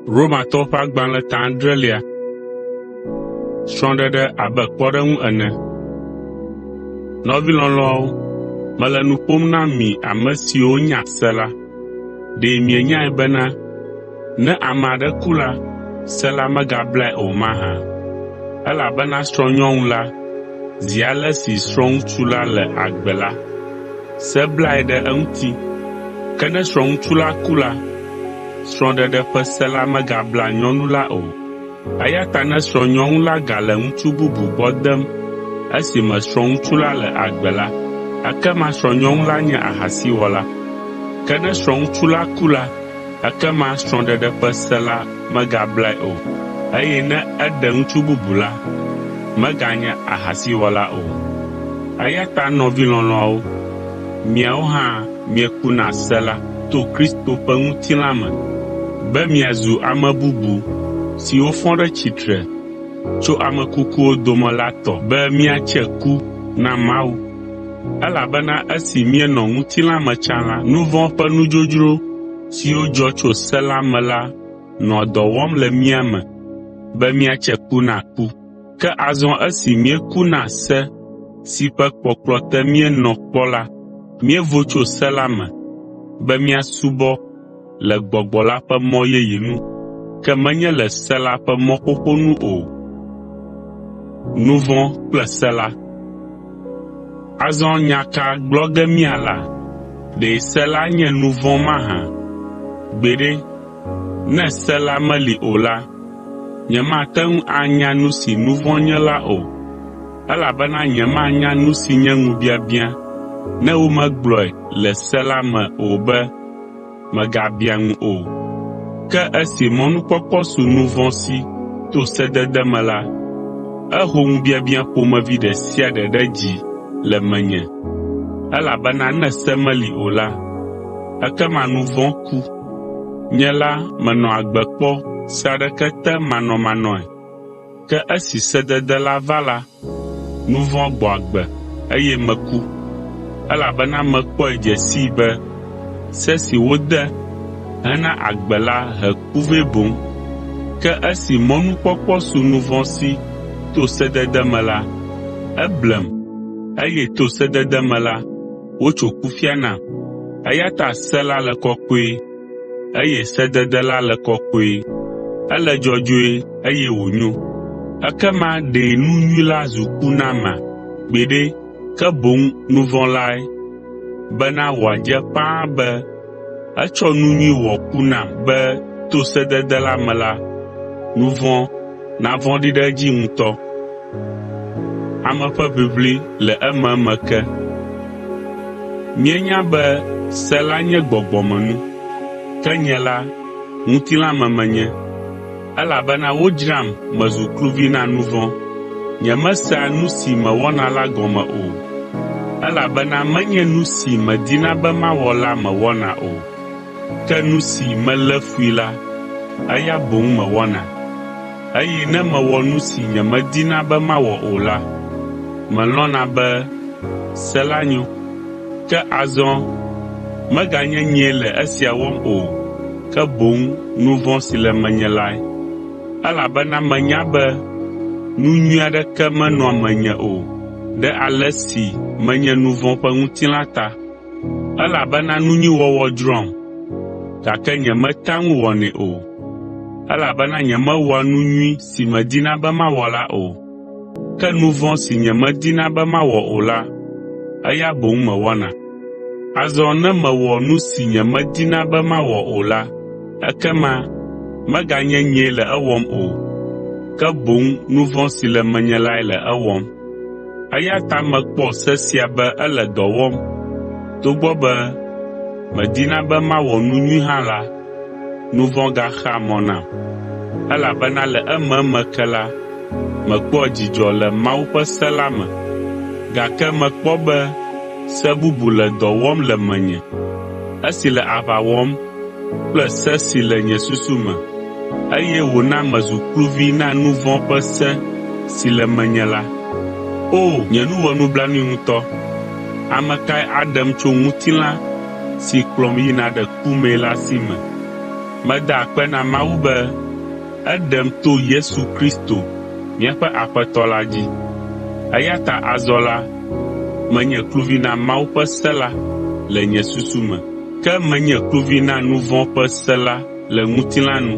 Romatɔwo ƒe agbalẽ ta adrelia. Srɔ̃ɖeɖe abe kpɔɖeŋu ene. Nɔvi lɔlɔ̃awo, mele nu ƒom na mi ame siwo nya se la. Ɖe mienyae bena ne ame aɖe ku la, se la megablae o mahã? Elabena srɔ̃nyɔnu la, zi ale si srɔ̃ŋutsu la le agbe la, se blae ɖe eŋuti. Ke ne srɔ̃ŋutsu la ku la, srɔ̃ɖeɖe ƒe se la megabla nyɔnu la o. Eya ta ne srɔ̃nyɔnu la gale ŋutsu bubu gbɔ dem esime srɔ̃ŋutsu la le agbe la, ekema srɔ̃nyɔnu la nye ahasiwɔla. Ke ne srɔ̃ŋutsu la ku la, ekema srɔ̃ɖeɖe ƒe se la megablae o, eye ne eɖe ŋutsu bubu la, meganye ahasiwɔla o. Eya ta nɔvi lɔlɔ̃awo, miawo hã mieku na se la to Kristo ƒe ŋutilã me be miazu ame bubu siwo fɔ ɖe tsitre tso ame kukuwo dome la tɔ be míatse ku na Mawu. Elabena esi míenɔ ŋutilã me tsã la, nu vɔ̃ ƒe nudzodzro siwo dzɔ tso se la me la nɔa dɔ wɔm le mía me be míatse ku na ku. Ke azɔ esi míeku na se si ƒe kpɔkplɔ te míenɔ kpɔ la, míevo tso se la me be míasubɔ le Gbɔgbɔ la ƒe mɔ yeye nu, ke menye le se la ƒe mɔ xoxo nu o. Azɔ nya ka gblɔ ge míala? Ɖe se la nye nu vɔ̃ mahã? Gbeɖe! Ne se la meli o la, nyemate ŋu anya nu si nu vɔ̃ nye la o, elabena nyemanya nu si nye ŋubiabiã ne womegblɔe le se la me o be, “Mègabiã ŋu o.” Ke esi mɔnukpɔkpɔ su nu vɔ̃ si to sedede me la, eho ŋubiabiã ƒomevi ɖe sia ɖe ɖe dzi le menye, elabena ne se meli o la, ekema nu vɔ̃ ku. Nye la menɔ agbe kpɔ se aɖeke te manɔmanɔe, ke esi sedede la va la, nu vɔ̃ gbɔ agbe eye meku, elabena mekpɔe dze sii be se si wode hena agbe la he ku vɛ boŋ. Ke esi mɔnukpɔkpɔ su nu vɔ̃ si to sedede me la, eblem, eye to sedede me la, wotso kufia nam. Eya ta se la le kɔkɔe, eye sedede la le kɔkɔe, ele dzɔdzɔe eye wònyo. Ekema ɖe nu nyui la zu ku nama? Gbeɖe, ke boŋ nu vɔ̃ lae, bena wòadze ƒãa be etsɔ nu nyui wɔ ku nam be to sedede la me la, nu vɔ̃ navɔ̃ɖi ɖe edzi ŋutɔ. Míenya be se la nye gbɔgbɔmenu, ke nye la, ŋutilãme menye, elabena wodzram mezu kluvi na nu vɔ̃. Nyemesea nu si mewɔna la gɔme o, elabena menye nu si medina be mawɔ la mewɔna o, ke nu si melé fui la, eya boŋ mewɔna. Eye ne mewɔ nu si nyemedina be mawɔ o la, melɔ̃na be se la nyo. Ke azɔ meganye nyee le esia wɔm o, ke boŋ nu vɔ̃ si le menye lae. Elabena menya be nu nyui aɖeke menɔa menye o ɖe ale si menye nu vɔ̃ ƒe ŋutilã ta. Elabena nu nyui wɔwɔ dzroam, gake nyemetea ŋu wɔnɛ o, elabena nyemewɔa nu nyui si medina be mawɔ la o, ke nu vɔ̃ si nyemedina be mawɔ o la, eya boŋ mewɔna. Azɔ ne mewɔ nu si nyemedina be mawɔ o la, ekema meganye nyee le ewɔm o, ke boŋ nu vɔ̃ si le menye lae le ewɔm. Eya ta mekpɔ se sia be ele dɔ wɔm, togbɔ be medina be mawɔ nu nyui hã la, nu vɔ̃ gaxea mɔ nam, elabena le ememe ke la, mekpɔa dzidzɔ le Mawu ƒe se la me, gake mekpɔ be se bubu le dɔ wɔm le menye, esi le aʋa wɔm kple se si le nye susu me, eye wòna mezu kluvi na nu vɔ̃ ƒe se si le menye la. O! Nye nu wɔ nublanui ŋutɔ! Ame kae aɖem tso ŋutilã si kplɔm yina ɖe ku mee la si me? Meda akpe na Mawu be eɖem to Yesu Kristo míaƒe Aƒetɔ la dzi. Eya ta azɔ la, menye kluvi na Mawu ƒe se la le nye susu me, ke menye kluvi na nu vɔ̃ ƒe se la le ŋutilã nu.